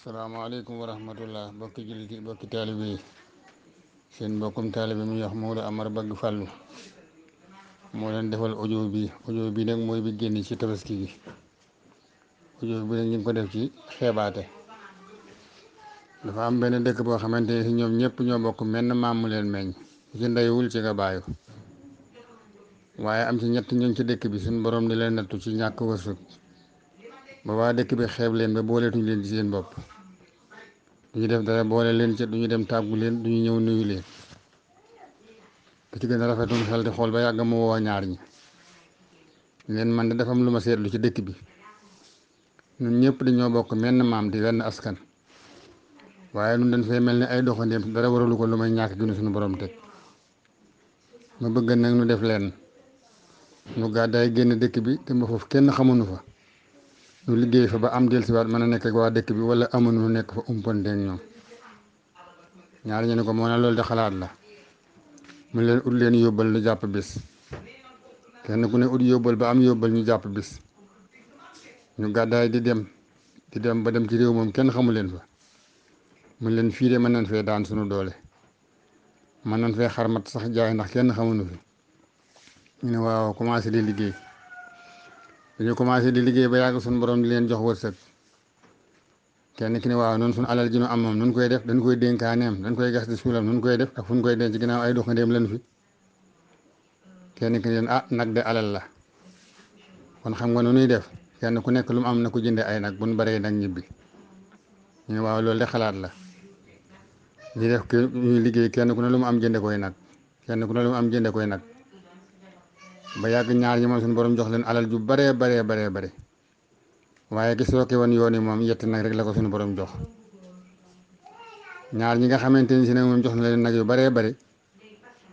salaamaaleykum wa rahmatullah bokki jullit yi bokki taalibe yi seen mbokkum taalibe mi wax Modou Amar Bëgg Fàllu moo leen defal audio bi nag mooy bi génn ci tabaski gi. audio bi nag ñu ngi ko def ci xeebaate. dafa am benn dëkk boo xamante ne si ñoom ñëpp ñoo bokk menn maam mu leen meññ ku ci ndeyewul ci nga bàyyi waaye am ci ñett ñooñ ci dëkk bi suñu borom di leen nattu ci ñàkk wërsëg ba waa dëkk bi xeeb leen ba booleetuñ leen ci seen bopp. duñu def dara boole leen ci duñu dem tàggu leen duñu ñëw nuyu leen ku ci gën a rafetum xel di xool ba yàgg mu woo ñaar ñi leen man de dafa am lu ma seetlu ci dëkk bi ñun ñëpp dañoo bokk menn maam di wenn askan waaye ñun dañ fay mel ni ay doxandéem dara waralu ko lu may ñàkk gi nu suñu borom teg ma bëgg nag nu def leen nu gàddaay génn dëkk bi te ba foofu kenn xamuñu fa nu liggéey fa ba am dellusiwaat mën a nekk ak waa dëkk bi wala amuñu nekk fa umpanteeg ñoom ñaar ñu ne ko moo ne loolu de xalaat la mu leen ut leen yóbbal nu jàpp bis kenn ku ne ut yóbbal ba am yóbbal ñu jàpp bis ñu gàddaay di dem ba dem ci réew moom kenn xamu leen fa mu leen fii de mën nañ fee daan suñu doole mën nañ fee xarmat sax jaay ndax kenn xamuñu fi ñu ne waaw commencé di liggéey dañu commencé di liggéey ba yàgg suñu borom di leen jox wërsëg kenn ki ne waaw noonu suñu alal ji nu am moom nun koy def dañ koy dénkaaneem dañ koy gas di suulam nun koy def ak fu ñu koy denc ginnaaw ay doxandéem lan fi kenn ki ne leen nag de alal la kon xam nga nu nuy def kenn ku nekk lu mu am na ko jënde ay nag bu nu baree nag ñibbi ñu ne waaw loolu de xalaat la ñu def ki ñuy liggéey kenn ku ne lu mu am jënde koy nag kenn ku ne lu mu am jënde koy nag ba yàgg ñaar ñi moom suñu borom jox leen alal ju baree bare waaye ki sooke woon yoon yi moom yett nag rek la ko suñu borom jox ñaar ñi nga xamante ni si nag moom jox na leen nag yu baree bare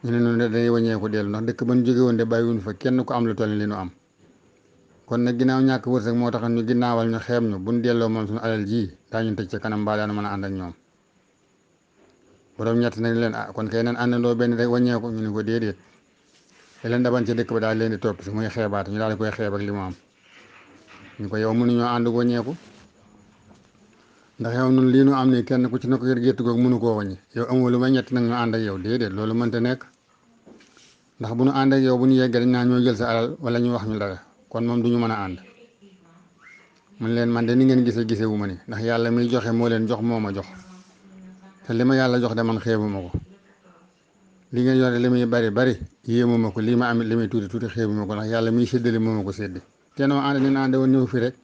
ñu ne noonu dañuy wàññeeku dellu ndax dëkk ba ñu jóge woon de bàyyiwuñ fa kenn ku am lu toll li nu am kon nag ginnaaw ñàkk wërsëg moo tax ñu ginnaawal ñu xeeb ñu buñ delloo moom suñu alal ji daañu tëj ca kanam mbaa daan mën a ànd ak ñoom borom ñett nag leen kon kay nan àndandoo benn rek wàññeeku ñu ne ko déedéet te leen daban ca dëkk ba daal leen di topp si muy xeebaat ñu daal di koy xeeb ak li mu am ñu ko yow mënuñoo ànd wàññeeku ndax yow nun lii nu am ni kenn ku ci nekk kër gétt googu mënu koo wàññi yow amoo lu may ñett nag ñu ànd ak yow déedéet loolu mënta nekk ndax bu nu ànd ak yow bu ñu yeggee dañ naa ñoo jël sa alal wala ñu wax ñu dara kon moom du ñu mën a ànd mun leen man de ni ngeen gisee wu ma ni ndax yàlla miy joxe moo leen jox moo ma jox te li ma yàlla jox de man xeebuma ko li ngeen yore li muy bari yéemuma ko lii ma am li muy tuuti xeebuma ko ndax yàlla miy séddale moo ma ko séddi te noo ànd ni ànd woon ñëw fi rek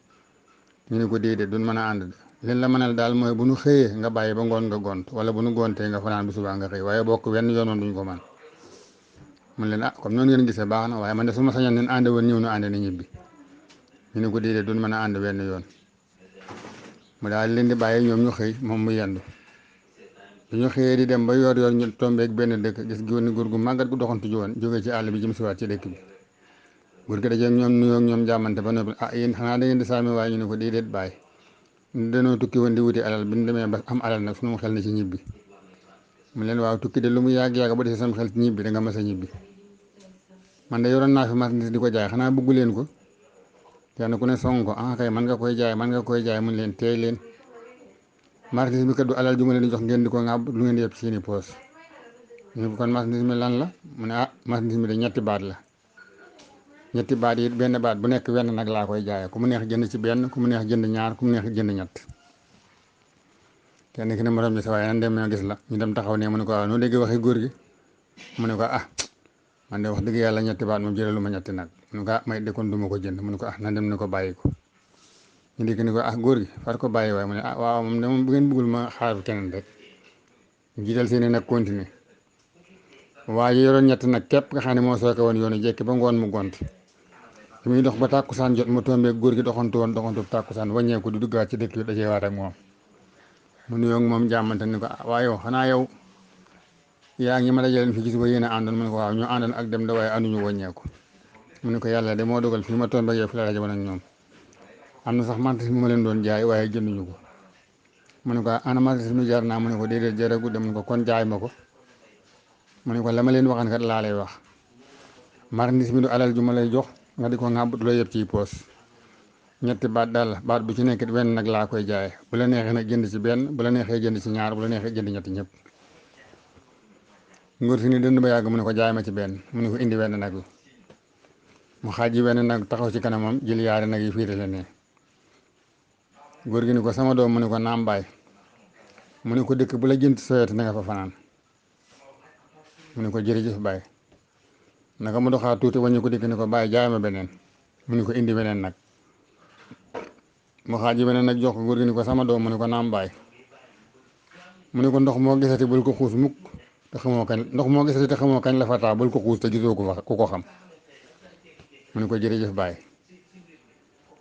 ñu ne ko déedéet duñ mën a ànd de leen la mënal daal mooy bu nu xëyee nga bàyyi ba ngoon nga gont wala bu nu gontee nga fanaan bu subaa nga xëy waaye bokk wenn yoon moom duñ ko man mun leen comme noonu ngeen gisee baax na waaye man de su ma sañoon nen ànd woon ñëw nu ànd ni ñibbi ñu ne ko déedéet duñ mën a ànd wenn yoon mu daal leen di bàyyi ñoom ñu xëy moom mu yendu bu ñu xëyee di dem ba yor ñu tombeeg benn dëkk gis góor gu màggat gu doxantu ji woon jógee ci àll bi jëm siwaat ci dëkk bi góor gi dajeeg ñoom nuyoo ak ñoom jàmmante ba noppi yéen xanaa da ngeen di saami waaye ñu ne ko déedéet bàyyi danoo tukki woon di wuti alal bi ñu demee ba am alal nag sunu xel na ci ñibbi mu leen waaw tukki de lu mu yàgg ba desee sama xel ci ñibbi da nga mas a ñibbi man de yoroon naa fi marchandise di ko jaay xanaa bëggu leen ko kenn ku ne song ko kay man nga koy jaay mun leen teey leen marchandise bi kat du alal ju ma leen di jox ngeen di ko ŋàbb lu ngeen di yëpp seeni poos ñu ko kon marchandise mi lan la mu ne marchandise mi de ñetti baat la ñetti baat yi benn baat bu nekk wenn nag laa koy jaayee ku mu neex jënd ci benn ku mu neex jënd ñaar ku mu neex jënd ñett kenn ki ne morom ji sa waaye nan dem ñoo gis la ñu dem taxaw ne mu ne ko waaw noo dégg waxi góor gi mu ne ko man de wax dëgg yàlla ñetti baat moom jëralu ma ñetti nag mu ne ko may de kon du ma ko jënd mu ne ko nan dem ne ko bàyyi ko ñu dégg ni ko góor gi far ko bàyyi waaye mu ne waaw moom de moom bu ngeen bëggul ma xaaru keneen rek ñu jiital seeni nag continuer waa ji yoroon ñett nag képp nga xam ne moo sooke woon yoonu jekki ba ngoon mu gont bi muy dox ba tàkkusaan jot mu tombee góor gi doxantu tàkkusaan wàññeeku di duggaat ci dëkk bi dajee waat ak moom mu nuyoo ak moom jàmmante ni ko waaye yow xanaa yow yaa ngi ma dajaleen fi gis ba yéen a àndoon mu ne ko waaw ñoo àndoon ak dem da waaye ànduñu wàññeeku mu ne ko yàlla de moo dogal fii ma tombee yow fi la daje woon ak ñoom am na sax marchandise mi ma leen doon jaay waaye jënduñu ko mu ne ko ana marchandise mi jar naa mu ne ko déedéet jaragu dem mu ne ko kon jaay ma ko mu ne ko la ma leen waxan kat laa lay wax marchandise mi du alal ju ma lay jox nga di ko ŋàbb du la yëpp ciy poos ñetti baat daal baat bu ci nekk wenn nag laa koy jaaye bu la neexee nag jënd ci benn bu la neexee jënd ci ñaar bu la neexee jënd ñetti ñëpp. ngóor si ni dënd ba yàgg mu ne ko jaay ma ci benn mu ne ko indi wenn nag wi mu xaaj yi wenn nag taxaw ci kanamam jël yaari nag yi fiite la ne góor gi ni ko sama doom mu ne ko naam baay mu ne ko dëkk bu la jënt soyati na nga fa fanaan mu ne ko jërëjëf baay naka mu doxaa tuuti waññu ko dikk ni ko baay jaay ma beneen mu ne ko indi beneen nag mu xaaj yi beneen nag jox ko góor gi ni ko sama doom mu ne ko naam baay mu ne ko ndox moo gisati bul ko xuus mukk te xamoo kañ ndox moo gisati te xamoo kañ la fa taa bul ko xuus te gisoo ko fa ku ko xam mu ne ko jërëjëf baay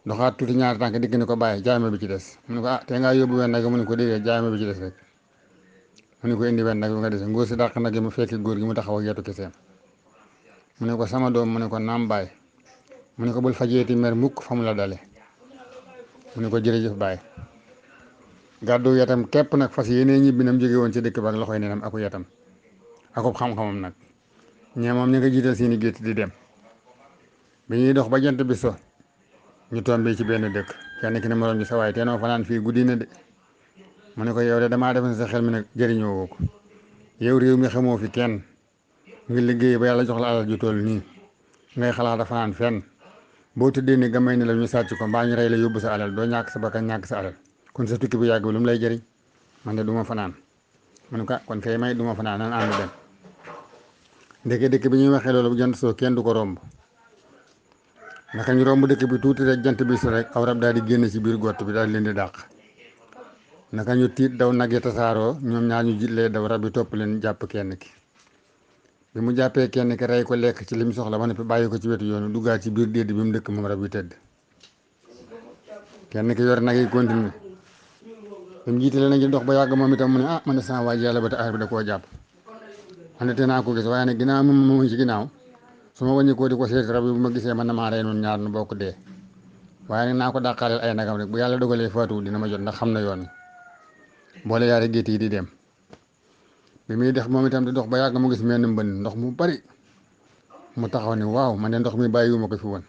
doxaat tuuti ñaari tànk dikk ni ko bàyyi jaay ma bi ci des mu ne ko ah te ngaa yóbbu wenn nag mu ne ko déedéet jaay ma bi ci des rek mu ne ko indi wenn nag bi nga dese ngóor si dàq nag yi mu fekki góor gi mu taxaw ak yetu keseem mu ne ko sama doom mu ne ko naam baay mu ne ko bul fajeeti mer mukk fa mu la dale mu ne ko jërëjëf baay gàddu yatam képp nag fas yéenee ñibbi nam jóge woon ci dëkk ba ak loxoy nenam aku yatam akub xam-xamam nag ñee moom ñu nga jiital seeni gétt di dem bi ñuy dox ba jant bi so ñu tombé ci benn dëkk kenn ki ne moroom ji sa waay teenoo fanaan fii guddi na de mu ne ko yow de damaa def ne sa xel mi nag jëriñoo woo ko yow réew mi xamoo fi kenn ngi liggéey ba yàlla jox la alal ju toll nii ngay xalaat a fanaan fenn boo tëddee ni gamay ni la ñu sàcc ko mbaa ñu rey la yóbbu sa alal doo ñàkk sa bakkan ñàkk sa alal kon sa tukki bu yàgg bi lu mu lay jëriñ man de du ma fanaan mu ne ko kon kay may du ma fanaan nan ànd dem ndeke dëkk bi ñuy waxee loolu bu jant soo kenn du ko romb naka ñu romb dëkk bi tuuti rek jant bi so rek aw rab daal di génn ci biir gott bi daal di leen di dàq naka ñu tiit daw nag yi tasaaroo ñoom ñaar ñu jiitlee daw rab bi topp leen jàpp kenn ki bi mu jàppee kenn ki rey ko lekk ci li mu soxla ba noppi bàyyi ko ci wetu yoonu duggaat ci biir déedéet bi mu dëkk moom rab bi tëdd kenn ki yor nag yi continué bi mu jiitalee nag dox ba yàgg moom itam mu ne ah man de sama waaj yàlla ba te affaire bi da koo jàpp man de naa ko gis waaye nag ginnaaw moom ci ginnaaw su ma wàññi ko di ko seeti rab yi bu ma gisee man na maa rey noonu ñaar nu bokk dee waaye nag naa ko dàqaaleel ay nagam rek bu yàlla dogalee faatu dina ma jot ndax xam na yoon boole yaari gétt yi di dem bi muy def moom itam di dox ba yàgg mu gis menn mbënn ndox mu bari mu taxaw ni waaw man de ndox mi bàyyiwuma ko fi woon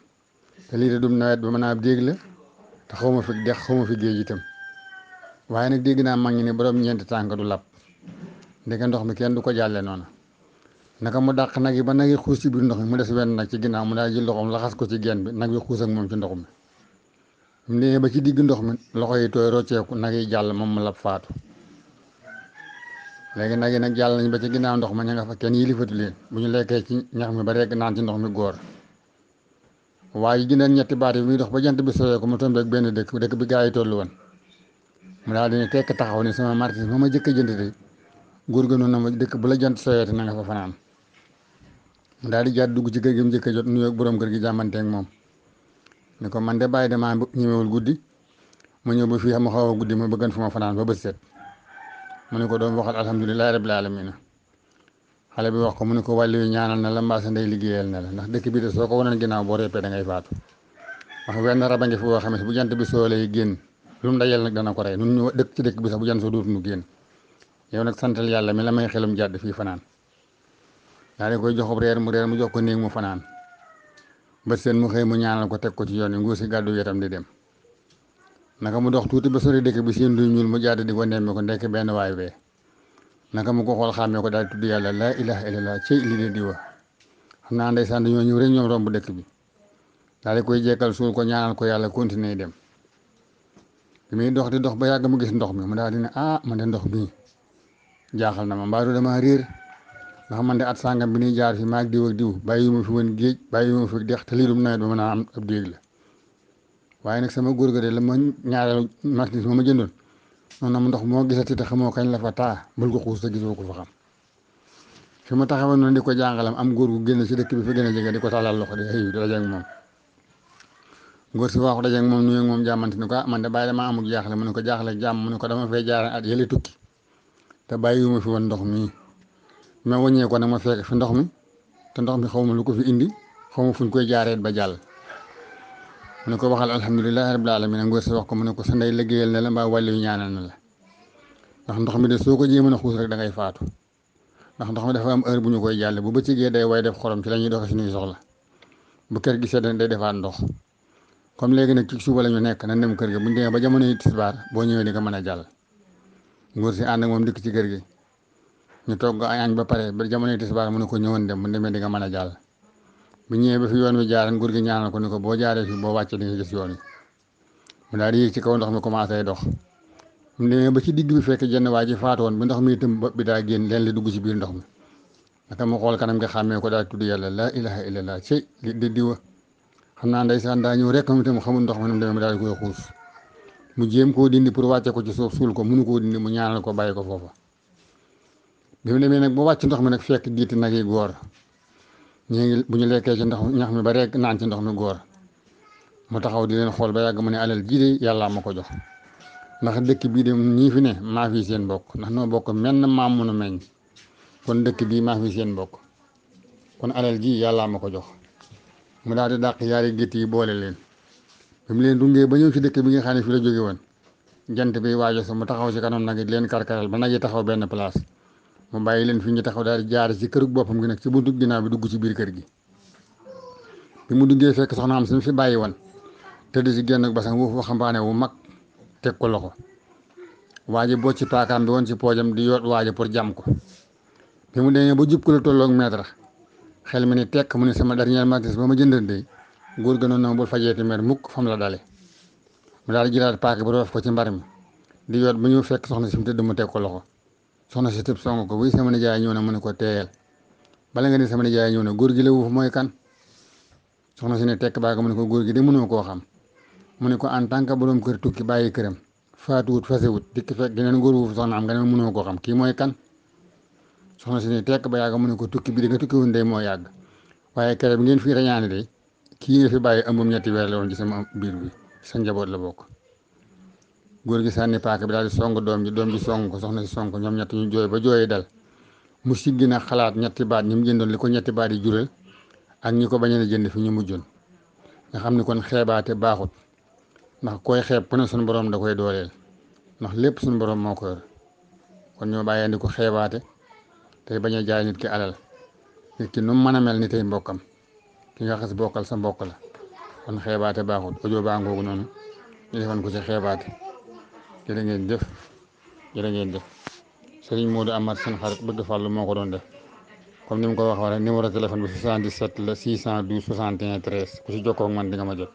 te lii de dum nawet ba mën a ab déeg la te xaw ma fi dex xaw ma fi géej itam waaye nag dégg naa mag ñi ne borom ñeenti tànk du lab ndeke ndox mi kenn du ko jàlle noonu naka mu dàq nag yi ba nag yi xuus ci biir ndox mi mu des wenn nag ci ginnaaw mu daal jël loxoom laxas ko ci genn bi nag bi xuus ak moom ci ndox mi mu nee ba ci digg ndox mi loxo yi tooy rocceeku nag yi jàll moom mu lab faatu léegi nag yi nag jàll nañ ba ci ginnaaw ndox ma ña nga fa kenn yilifatu leen bu ñu lekkee ci ñax mi ba rekk naan ci ndox mi góor waaye ji ñetti baat yi muy dox ba jant bi sowee ko mu tombeek benn dëkk bi gaa yi tollu woon mu daal di ne tekk taxaw ni sama martis ma jëkk a jënd de góor ga noonu na ma dëkk bu la jant sowee te na nga fa fanaan mu daal di jàdd dugg ci kër gi mu njëkk a jot nuyoo ak borom kër gi jàmmanteeg moom ni ko man de bàyyi damaa ñëwewul guddi ma ñëw ba fii xam xaw a guddi ma bëggan fu ma fanaan ba bët set mu ne ko doom waxal alhamdulilahi rabbil alamin xale bi wax ko mu ne ko wàllu yu ñaanal na la mbaa sa ndey liggéeyal na la ndax dëkk bi de soo ko wanoon ginnaaw boo reppee da ngay faatu wax wenn raba ngi fi boo xam ne bu jant bi soo lay génn lu mu dajal nag dana ko rey nun ñu dëkk ci dëkk bi sax bu jant soo dootuñu génn yow nag santal yàlla mi la may xelum jàdd fii fanaan daa di koy joxob reer mu jox ko néeg mu fanaan ba seen mu xëy mu ñaanal ko teg ko ci yoon wi nguur si gàddu yatam di dem naka mu dox tuuti ba sori dëkk bi seen duy ñuul mu jàdd di ko nemme ko ndekk benn waay bee naka mu ko xool xàmmee ko daal di tudd yàlla laa ilaha illallah cey li de diwa xam naa ndeysaan dañoo ñëw rek ñoom romb dëkk bi daal di koy jekkal suul ko ñaanal ko yàlla continuer dem bi muy dox di dox ba yàgg mu gis ndox mi mu daal di ne ah man de ndox mi jaaxal na ma mbaa du dama réer ndax man de at sàngam bi ñuy jaar fi maag diw ak diw bàyyi ma fi woon géej bàyyi ma fi dex te lii dum nawet ba mën a am ab déeg la waaye nag sama góor ga de la ma ñaareelu marchandise ma jëndoon noonu mu ndox moo gisati te xamoo kañ la fa taa bul ko xuus te gisoo ko fa xam fi ma taxawoon noonu di ko jàngalam am góor gu génn si dëkk bi fa gën a jege di ko tàllal loxo di xëy di dajeeg moom góor si waaxu dajeeg moom nuyu moom jàmmante ni ko ah man de bàyyi dama amul jaaxle mu ne ko jaaxle jàmm mu ne ko dama fay jaaree at yële tukki te bàyyiwuma fi woon ndox mi ma wàññee ko nag ma fekk fi ndox mi te ndox mi xaw ma lu ko fi indi xaw ma fu ñu koy jaaree ba jàll mu ne ko waxal alhamdulilahi rabbil alamin ngóor si wax ko mu ne ko sa ndey liggéeyal na la mbaa wàllu yu ñaanal na la ndax ndox mi de soo ko jéemoon a xuus rek da ngay faatu ndax ndox mi dafa am heure bu ñu koy jàlle bu bëccëgee day way def xorom ci la ñuy doxee suñuy soxla bu kër gi sedd day defaat ndox comme léegi nag ci suba la ñu nekk nañ dem kër ga bu ñu demee ba jamono yi tisbaar boo ñëwee di nga mën a jàll nguur si ànd ak moom dikk ci kër gi ñu togg ay añ ba pare ba jamono yi tisbaar mu ne ko ñëwoon dem bu demee di nga mën a jàll bu ñëwee ba fi yoon wi jaar nguur gi ñaanal ko ni ko boo jaaree fi boo wàccee di nga gis yoon wi mu daal di yéeg ci kaw ndox mi commencé dox mu demee ba ci digg bi fekk jenn waa ji faatu woon bi ndox mi itam bopp bi daa génn leen li dugg ci biir ndox mi naka mu xool kanam nga xàmmee ko daal tudd yàlla laa ilaha illallah cey li di diwa xam naa ndeysaan daa ñëw rek moom itam xamul ndox mi nu mu demee mu daal di koy xuus mu jéem koo dindi pour wàcce ko ci suuf suul ko mënu koo dindi mu ñaanal ko bàyyi ko foofa bi mu demee nag ba wàcc ndox mi nag fekk giiti nag yi góor ñu ngi bu ñu lekkee ci ndox ñax mi ba rek naan ci ndox mi góor mu taxaw di leen xool ba yàgg mu ne alal jii de yàllaa ma ko jox ndax dëkk bii de ñii fi ne maa fi seen bokk ndax noo bokk menn maam munu meññ kon dëkk bii maa fi seen bokk kon alal ji yàllaa ma ko jox mu daal di dàq yaari gétt yi boole leen bi mu leen dungee ba ñëw ci dëkk bi nga xam ne fi la jóge woon jant bi waajo sa mu taxaw ci kanam nag di leen karkaral ba nag yi taxaw benn place mu bàyyi leen fi ñu taxaw daal di jaar ci kërug boppam gi nag ci buntu ginnaaw bi dugg ci biir kër gi bi mu duggee fekk soxna am si mu fi bàyyi woon tëdd ci genn basang wu waxambaane wu mag teg ko loxo waa ji boo ci paakaam bi woon ci poojam di yoot waaja pour jàmm ko bi mu demee ba jub ko la tolloog mètre xel mi ni tekk mu ne sama dernier matis ba ma jëndan de góor gënoon na bul fajeeti mer mukk fam la dale mu daal di jëlaat paaka bi roof ko ci mbar mi di yoot ba ñëw fekk soxna si mu tëdd mu teg ko loxo soxna si tëb song ko buy sama nijaay ñëw na mu ne ko teeyal bala nga ni sama nijaay ñëw na góor gi la wuuf mooy kan soxna si ne tekk baaga mu ne ko góor gi de mënoo koo xam mu ne ko en tant que borom kër tukki bàyyi këram faatuwut fasewut dikk fekk geneen góor wuuf soxna am nga ne mënoo koo xam kii mooy kan soxna si ne tekk ba yàgg mu ne ko tukki bi di nga tukki woon day moo yàgg waaye kere bi ngeen fi rañaane de kii nga fi bàyyi ëmbam ñetti weer la woon ci sama biir bi sa njaboot la bokk góor gi sànni paaka bi daal di song doom ji song ko soxna si song ko ñoom ñett ñu jooy ba jooyi dal mu siggi na xalaat ñetti baat ñi mu jëndoon li ko ñetti baat yi jural ak ñi ko bañeen a jënd fi ñu mujjoon nga xam ne kon xeebaate baaxut ndax koy xeeb ku ne suñu borom da koy dooleel ndax lépp suñu borom moo ko yor kon ñoo bàyyee di ko xeebaate tey bañ a jaay nit ki alal nit ki nu mu mën a mel ni tey mbokkam ki nga xas bokkal sa mbokk la kon xeebaate baaxut audio baa ngoogu noonu ñu defoon ko ci xeebaate jërë ngeen jëf Serigne Modou Amar seen xarit bëgg fàllu moo ko doon def comme ni mu ko waxee rek numéro téléphone bi 77 la 612 61 13 ku si jokkoo ak man di nga ma jot